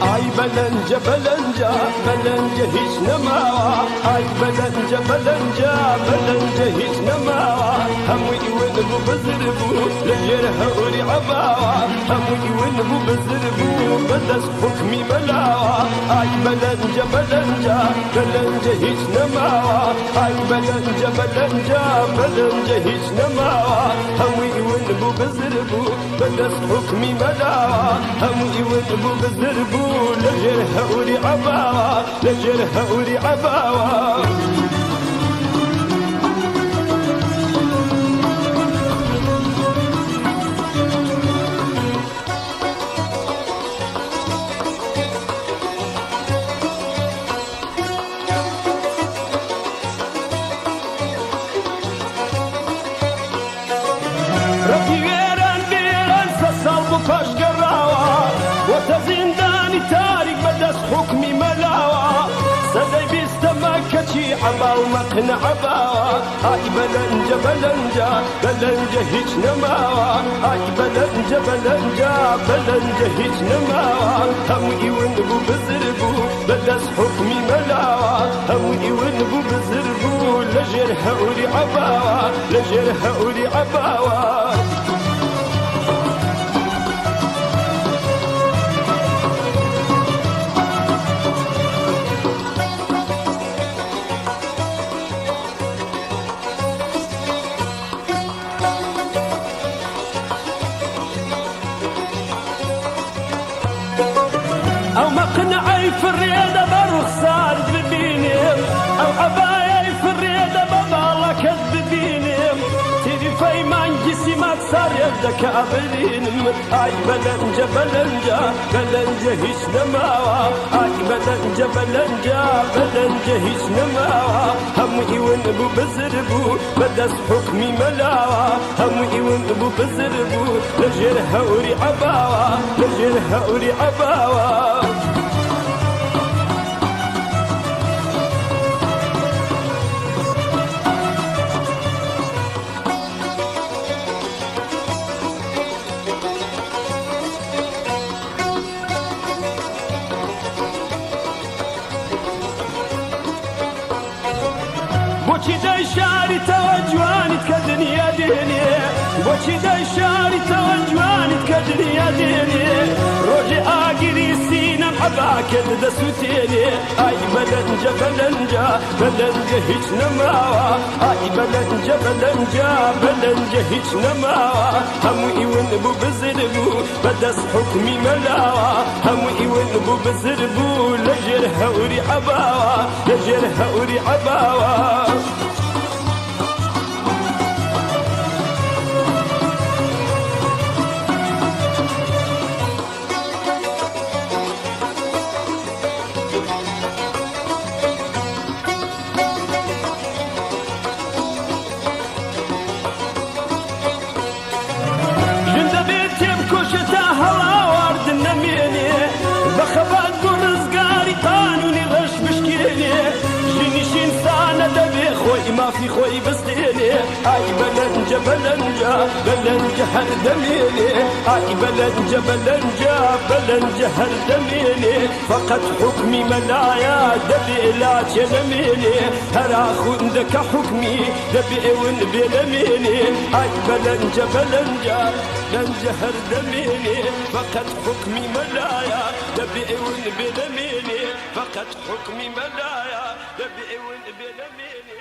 ئای بەلەنجە بەلەنجە بەلەنجە هیچ نەماوە، ئای بەلەنجە بەلەنجە بەلەنجە هیچ نەماوە، هەمووی ون بوو بزر بوو لەژێر هەوری عەباوە، هەمووی ون بوو بزر بوو بەدەست حوکمی مەلاوە، ئای بەلەنجە بەلەنجە بەلەنجە هیچ نەماوە، ئای بەلەنجە بەلەنجە بەلەنجە هیچ نەماوە، هەمووی ون بوو بزر بوو بەدەست حوکمی مەلاوە، هەمووی ون بوو بزر بوو لەژێر هەوری عەباوە، لەژێر هەوری عەباوە. ڕەتی وێران بێران سە ساڵ بوو پاش گەڕاوە، بۆتە زیندانی تاریک بە دەست حوکمی مەلاوە، سەدەی بیستەمە کەچی عەبا و مەقنەعە باوە، ئای بەلەنجە بەلەنجە بەلەنجە هیچ نەماوە، ئای بەلەنجە بەلەنجە بەلەنجە هیچ نەماوە، هەمووی ون بوو بزر بوو بە دەست حوکمی مەلاوە، هەمووی ون بوو بزر بوو لەژێر هەوری عەباوە، لەژێر هەوری عەباوە. ئەو مەقنعەی فڕێدە بە ڕوخسارت ببینم، ئەو عەبایەی فڕێدە بە باڵەکەت ببینم، تریفەی مانگی سیمات سارێت دەکا برینم، ئای بەلەنجە بەلەنجە بەلەنجە هیچ نەماوە، ئای بەلەنجە بەلەنجە بەلەنجە هیچ نەماوە، هەمووی ون بوو بزر بوو بە دەست حوکمی مەلاوە، هەمووی ون بوو بزر بوو لەژێر هەوری عەباوە، لەژێر هەوری عەباوە. بۆچی دەیشاریتەوە جوانیت کە دنیا دێنێ، بۆچی دەیشاریتەوە جوانیت کە دنیا دێنێ، ڕۆژێ ئاگری سینەم عەباکەت دەسوتێنێ، ئای بەلەنجە بەلەنجە بەلەنجە هیچ نەماوە، ئای بەلەنجە بەلەنجە بەلەنجە هیچ نەماوە، هەمووی ون بوو بزر بوو بەدەست حوکمی مەلاوە، هەمووی ون بوو بزر بوو لەژێر هەوری عەباوە، لەژێر هەوری عەباوە. ژن دەبێت تێبکۆشێ تا هەڵاواردن نەمێنێ، بە خەبات بۆ ڕزگاری قانونی ڕەش بشکێنێ، ژنیش ئینسانە دەبێ خۆی مافی خۆی بستێنێ، ئای بەلەنجە بەلەنجە بەلەنجە هەر دەمێنێ، ئای بەلەنجە بەلەنجە بەلەنجە هەر دەمێنێ، فەقەت حوکمی مەلایە دەبێ لاچێ نەمێنێ، هەر ئاخوندەکە حوکمی دەبێ ون بێ نەمێنێ، ئای بەلەنجە بەلەنجە لەنجە هەر دەمێنێ، فەقەت حوکمی مەلایە دەبێ ون بێ نەمێنێ، فەقەت حوکمی مەلایە دەبێ ون بێ نەمێنێ.